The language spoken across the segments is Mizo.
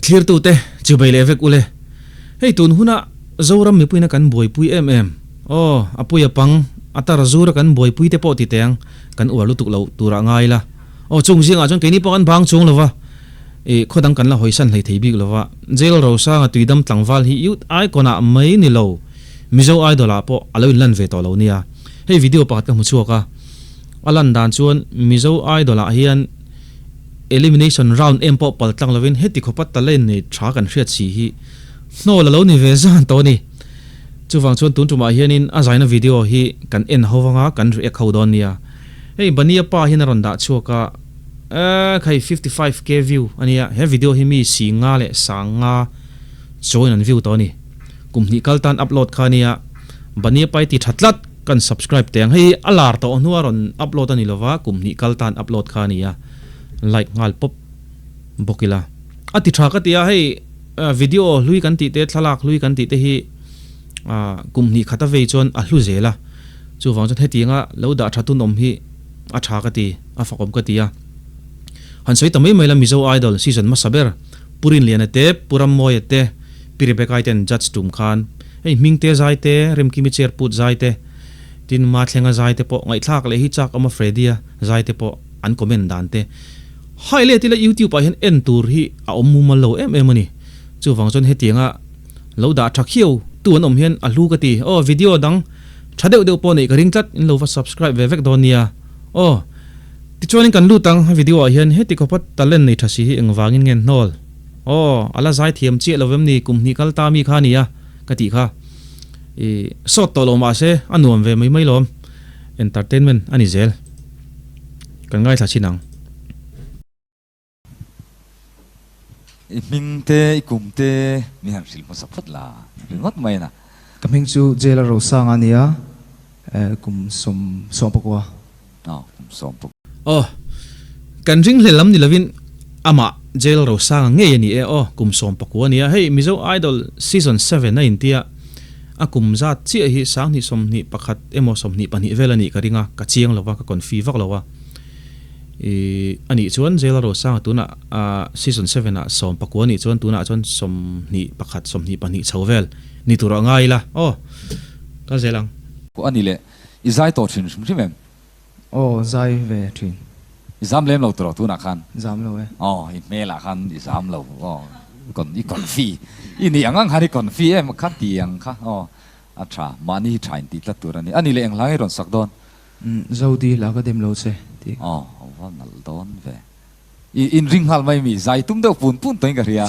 Thlirtute chubei leh vek ule. Hei tun huna Zoram mipuina kan buaipui em em. Aw, a pui a pang, a tar zura kan buaipui te pawh ti teh ang, kan uar lutuk lo turah ngai ila. Aw, chung zingah chuan keini pawh kan bang chung lova, i khaw dang kan la hawisan hlei thei bik lova. Jail Rosanga tuidam tlangval hi Youth Icon ah mai ni lo, Mizo Idol ah pawh a lo inlan ve tawh lo nia. Hei video pakhat ka hmu chhuak a, a lan dan chuan Mizo Idol ah hian Elimination round em pawh pal tlang lovin heti khawpa talent nei tha kan hriat si hi hnawl a lo ni ve zan tawh a ni. Chuvang chuan tun tumah hianin a zaina video hi kan en ho vanga kan react ho dawn nia. Hei Bania pa hian a rawn dah chhuak a, eh khai 55k view a nia, he video hi mi si nga leh sang nga chuangin an view tawh a ni. Kum hnih kal tan upload kha a nia, Bania pa i ti tha tlat kan subscribe teh ang. Hei hi a lar tawh hnua rawn upload a ni lova, kum hnih kal tan upload kha a nia. Like nghal pawp bawk ila. A ti tha ka ti a, hei video hlui kan tih te, thlalak hlui kan tih te hi kum hnih khat a vei chuan a hlu zel a. Chuvang chuan hetianga lo dah tha tun awm hi a tha ka ti, a fakawm ka ti a. Han sawi ta mai mai la Mizo Idol season hmasa ber Pu Rinliana te, Pu Rammawia te, Pi Rebecca-i ten judge tum khan hei Hmingte zai te, Remkimi chair put zai te, tin Mathlenga zai te pawh ngaihthlak leh hi chak awm a Freddy-a zai te pawh an comment dan te hai let ila youtube ah hian en tur hi a awm mumal lo em em a ni. Chuvang chuan hetianga lo dah tha khiau tu an awm hian a hlu ka ti. Aw video dang tha deuh deuh pawh neih ka ring tlat in lo va subscribe ve vek dawn nia. Aw tichuanin kan lut ang video ah hian heti khawpa talent nei tha si hi engvangin nge hnawl. Aw a la zai thiam chiah lo vem ni kum hnih kal ta mi kha nia ka tih kha. I sawt tawh lo mahse a nuam ve mai mai lawm. Entertainment a ni zel. Kan ngaithla chin ang. I hming te, i kum te mi han hrilh hmasa phawt la ringawt mai na. Ka hming chu Jailer Rosanga a nia, kum 18. Aw, kum 14. Aw, kan ringhlel lam ni lovin amah Jail Rosanga ngei a ni e aw, kum 19 a nia. Hei Mizo Idol Season 7 a intia, a kum zat chiah hi 2021 emaw 22 vel a nih ka ring a, ka chiang lo va, ka confi vak lo a. I a nih chuan Jail Rosanga tunah Season 7 ah 19 a nih chuan tunah chuan 21, 22 chho vel ni tur ah ngai ila aw, kal zel ang. A ni leh, i zai tawh thin hrim hrim em? Aw, zai ve thin. I zam lem lo tawh tunah khan? Zam lo e. Aw, i hmelah khan i zam lo. Aw, i confi. I nih ang ang khan i confi em kha ti ang kha. Aw, a tha. Mahni hi tha intih tlat tur a ni. A ni leh eng hla nge rawn sak dawn? Zodi la ka dem lo che ti. Aw, a va nalh dawn ve. I inring nghal mai mi? Zai tum deuh pun pun tawhin ka hria.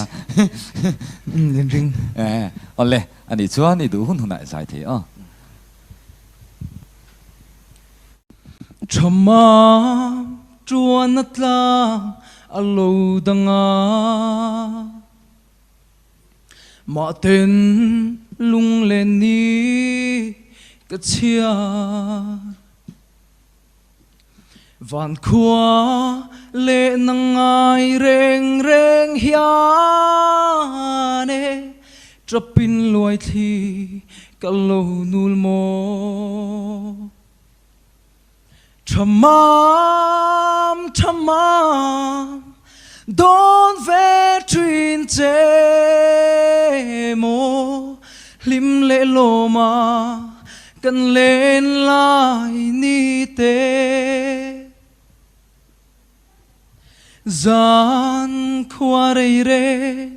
Umm, inring. Eh, awle, a nih chuan i duh hun hunah i zai thei aw. Thamam tuan a tlang a lo dang a, Mah ten lunglen ni ka chhiar. Van khua leh nang ngai reng reng hian e, Tap in luai thli ka lo nul maw. Thamam, thamam, dawn ve thin che maw, hlim leh lawma kan len lai ni te. Zan khua rei reng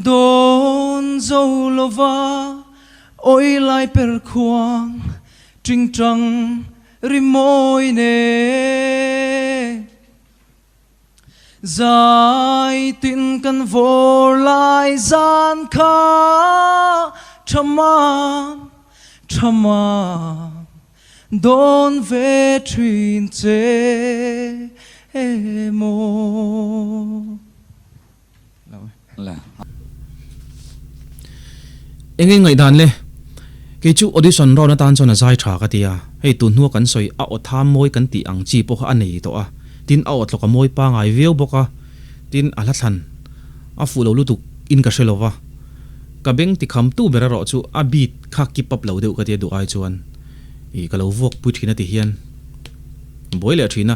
Dawn zo lova awi lai per khuang tingtang rimawi nen. Zai tin kan vawr lai zan kha tha mam, tha mam dawn ve thin che maw. Eng eng ngaihdan le? Kei chu audition round atan chuan a zai tha ka ti a, hei tun hnua kan sawi a aw tha mawi kan tih ang chi pawh kha a nei tawh a, tin a aw tlawk a mawi pangai viau bawk a, tin a hla thlan a fuh lo lutuk in ka hre lo va, ka beng ti kham tu ber erawh chu a beat kha keep up lo deuh ka ti a duh ai chuan ih ka lo vuak pui thin a ti hian buai leh thin a.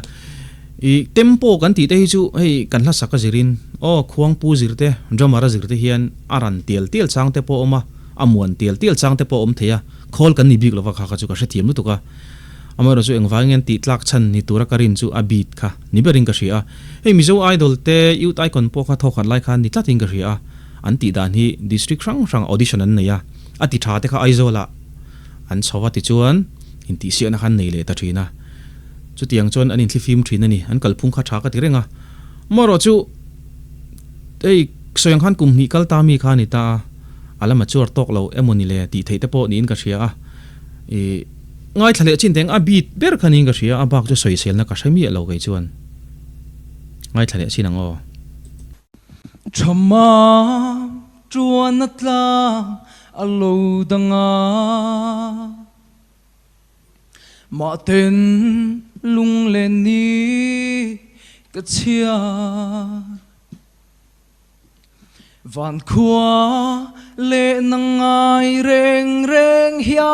I tempo kan tih te hi chu hei kan hla sak a zirin aw khuangpu zir te, drummer a zir te hian a ran tial tial chang te pawh a awm a, a muan tial tial chang te pawh a awm thei a, khawl kan ni bik lova kha kha chu ka hrethiam lutuk a. Amaherawh chu engvangin nge an tih tlak chhan ni tura ka rin chu a beat kha ni berin ka hria a. Hei Mizo Idol te Youth Icon pawh kha thawkhat lai khan ni tlatin ka hria a, an tih dan hi district hrang hrang audition an nei a, a ti tha te kha Aizawlah an chho a tichuan intihsiakna kha an nei leh ta thin a. Chutiang chuan an inthlifim thin a ni. An kalphung kha tha ka ti reng a. Amaherawh chu hei sawi ang khan kum hnih kal ta mi kha a ni ta a, a la mature tawk lo emaw ni le tih theih te pawh niin ka hria a. Ih ngaithla leh chin teng a beat ber kha niin ka hria a, a bak chu sawiselna ka hre miah lo kei chuan. Ngaithla leh chin ang aw. Tha mam tuan a tlang a lo dang a. Mahten lunglen ni ka chhiar. Van khua leh na ngai reng reng hian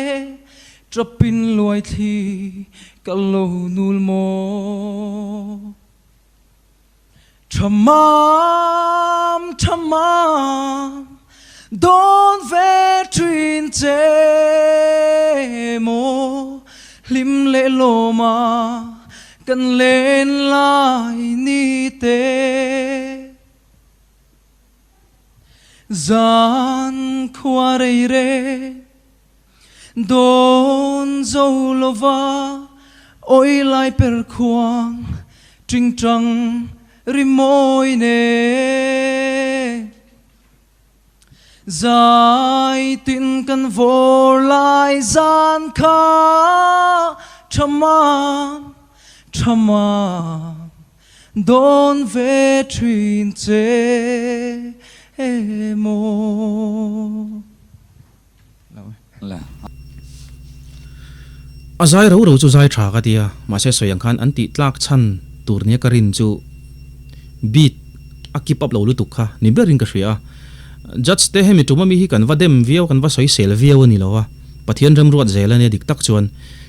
e, Trapin luai thli ka lo nul maw. Tha mam, tha mam, dawn ve thin che maw, hlim leh lawma kan len lai ni te. Zan khua rei reng Dawn zo lova awi lai per khuang tingtang rimawi nen Zai tin kan vawr lai zan kha tha mam tha mam dawn ve thin che maw. A zai ro ro chu zai tha ka ti a, mahse sawi ang khan an tih tlak chhan tur nia ka rin chu beat a keep up lo lutuk kha ni berin ka hria a. Judge te hemi tum ami hi kan va dem viau, kan va sawisel viau a ni lo a, Pathian remruat zel a nia dik tak chuan.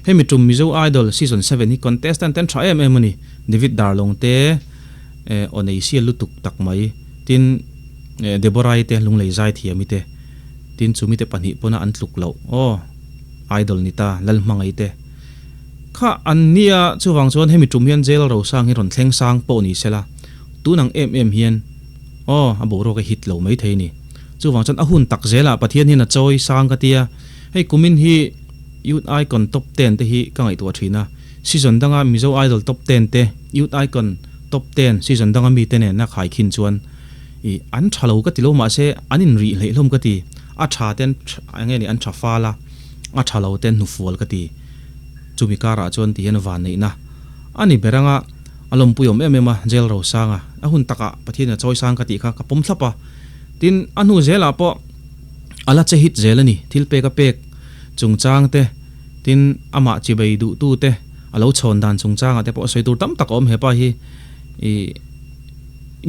Hemi tum Mizo Idol season 7 hi contestant te an tha em em a ni, David Darlong te aw nei sial lutuk tak mai, tin Deborah-i te Lunglei Zaithiami te. Tin chumite pahnih pawna an tluk loh aw Idol ni ta Lalhmangaih te kha an nia chuvang chuan hemi tum hian Jail Rosang hi rawn thleng sang pawh ni sela tun ang em em hian aw a boruak a hit lo mai thei ni chuvang chuan a hun tak zelah Pathian hian a chawi sang ka tia hei kumin hi Youth Icon top ten te hi ka ngaihtuah thin a season danga Mizo Idol top ten te Youth Icon top ten season danga mite nena khaikhin chuan I an tha lo ka ti lo mahse an in rih hleih hlawm ka ti, a tha ten eng nge ni an tha fal a, a tha lo ten hnufual ka ti. Chumi karah chuan ti hian van neihna a ni ber anga a lawmpui awm em em a, Jail Rosanga a hun takah Pathian in a chawi sang ka tih kha ka pawm thlap a, tin a hnu zelah pawh a la che hit zel a ni, thil pek a pek chungchang te, tin amah chibei duhtu te a lo chhawn dan chungchangah te pawh sawi tur tam tak a awm hepa hi i.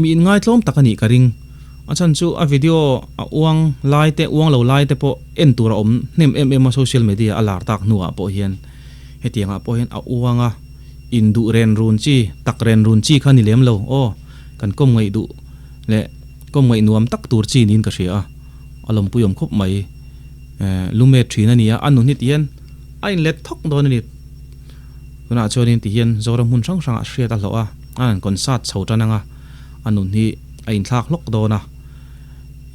Mi inngaitlawm tak a nih ka ring. A chhan chu a video a uang lai te, uang lo lai te pawh en tur a awm hnem em em a social media a lar tak hnuah pawh hian hetiangah pawh hian a uang a, induh ren run chi, tak ren run chi kha ni lem lo aw, kan kawm ngaih duh leh kawm ngaih nuam tak tur chi niin ka hria a, a lawmpui awm khawp mai. Lumet thin a ni a, a nun hi ti hian a inlet thawk dawn a ni. Tunah chuanin ti hian Zoram hmun hrang hrangah hriat a hlawh a, a han concert chho tan anga a nun hi a inthlak hlawk dawn a.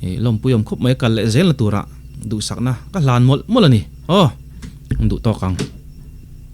Ih lawmpui awm khup mai kal leh zelna turah duhsakna ka hlan mawlh mawlh a ni. Aw, an duh tawk ang.